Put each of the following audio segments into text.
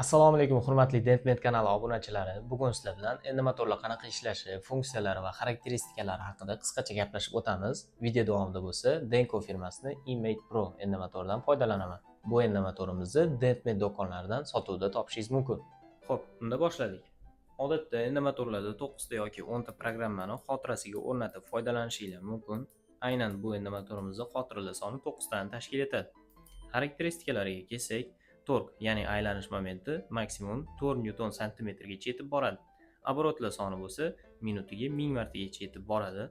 Assalomu alaykum, hurmatli Dentmed kanali obunachilari. Bugun sizlar bilan endomotorlar qanaqa ishlashi, funksiyalari va xarakteristikalari haqida qisqacha gaplashib o'tamiz. Video davomida bo'lsa Denko firmasini eMate Pro endomotoridan foydalanaman. Bu endomotorimizni Dentmed do'konlaridan sotuvda topishingiz mumkin. Xo'p, unda boshladik. Odatda endomotorlarda 9 ta yoki 10 ta programmani xotirasiga o'rnatib foydalanishingiz mumkin. Aynan bu endomotorimizda xotiralar soni 9 tani tashkil etadi. Xarakteristikalariga kelsak, tork, ya'ni aylanish momenti maksimum 4 newton santimetrgacha yetib boradi. Oborotlar soni bo'lsa minutiga 1000 martagacha yetib boradi.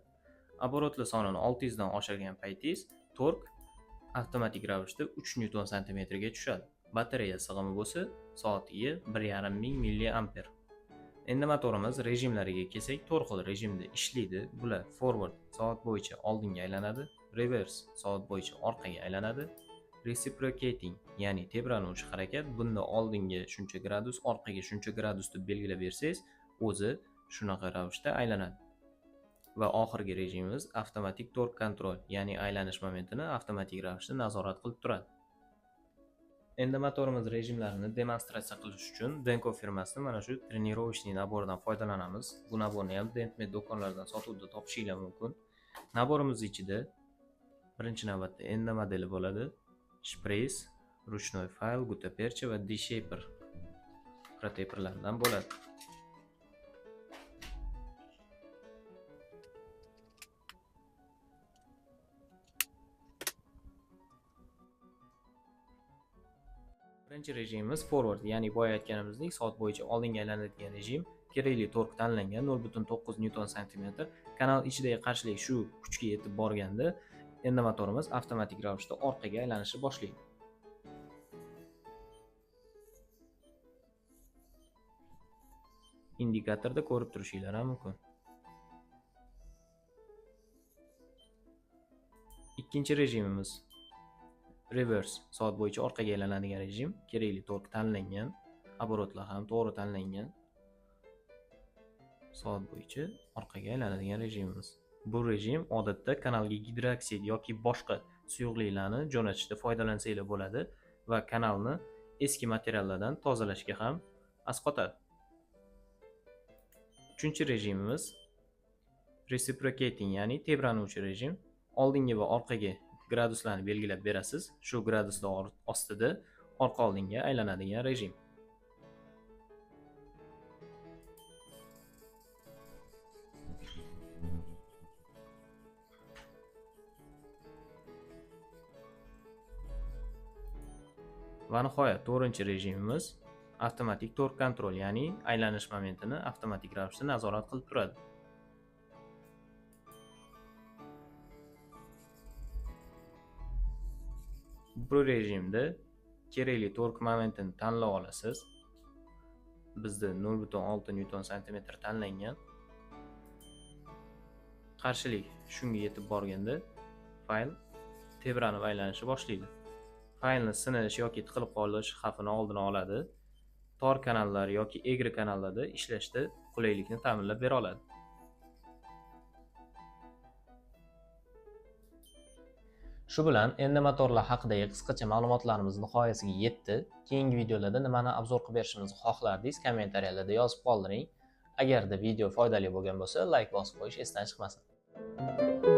Oborotlar sonini 600 dan oshirgan paytingiz tork avtomatik ravishda 3 newton santimetrga tushadi. Batareya sig'imi bo'lsa soatiga 1500 milliamper. Endi motorimiz rejimlariga kelsak, 4 xil rejimda ishlaydi. Bular forward soat bo'yicha oldinga aylanadi, reverse soat bo'yicha orqaga aylanadi, reciprocating ya'ni tebranuvchi harakat, bunda oldinga shuncha gradus, orqaga shuncha gradus deb belgilab bersangiz, o'zi shunaqa ravishda aylanadi. Va oxirgi rejimimiz avtomatik tork kontrol, ya'ni aylanish momentini avtomatik ravishda nazorat qilib turadi. Endi motorimiz rejimlarini demonstratsiya qilish uchun Denko firmasining mana shu trenirovочный naboridan foydalanamiz. Bu naborni ham Dentmed do'konlaridan sotuvda topishingiz mumkin. Naborimiz ichida birinchi navbatda endo modeli bo'ladi. Shpris, ruchnoy fayl, gutapercha va D-shaper proteperlardan bo'ladi. Birinchi rejimimiz forward, ya'ni boya aytganimizdek soat bo'yicha oldinga aylanadigan rejim. Kerakli tork tanlangan 0.9 newton santimetr. Kanal ichidagi qarshilik shu kuchga yetib borganda endomotorimiz avtomatik ravishda orqaga aylanishni boshlaydi. Indikatorda ko'rib turishinglar ham mumkin. Ikkinchi rejimimiz reverse, soat bo'yicha orqaga aylanadigan rejim. Kerakli tork tanlangan, oborotlar ham to'g'ri tanlangan. Soat bo'yicha orqaga aylanadigan rejimimiz. Bu rejim odatda kanalga gidroksid yoki boshqa suyuqliklarni jo'natishda foydalansanglar bo'ladi va kanalni eski materiallardan tozalashga ham asqotadi. Uchinchi rejimimiz reciprocating, ya'ni tebranuvchi rejim. Oldingi va orqaga graduslarni belgilab berasiz. Shu graduslar ostida orqa oldinga aylanadigan rejim. Va nihoyat to'rtinchi rejimimiz avtomatik tork kontrol, ya'ni aylanish momentini avtomatik ravishda nazorat qilib turadi. Bu rejimda kerakli tork momentini tanlab olasiz. Bizda 0.6 newton santimetr tanlangan. Qarshilik shunga yetib borganda fayl tebranib aylanishni boshlaydi. Faylni sinish yoki tiqilib qolish xavfini oldini oladi. Tor kanallar yoki egri kanallarda ishlashda qulaylikni ta'minlab bera oladi. Shu bilan endomotorlar haqidagi qisqacha ma'lumotlarimiz nihoyasiga yetdi. Keyingi videolarda nimani obzor qilib berishimizni xohlardingiz, kommentariyalarda yozib qoldiring. Agarda video foydali bo'lgan bo'lsa, like bosib qo'yish esdan chiqmasin.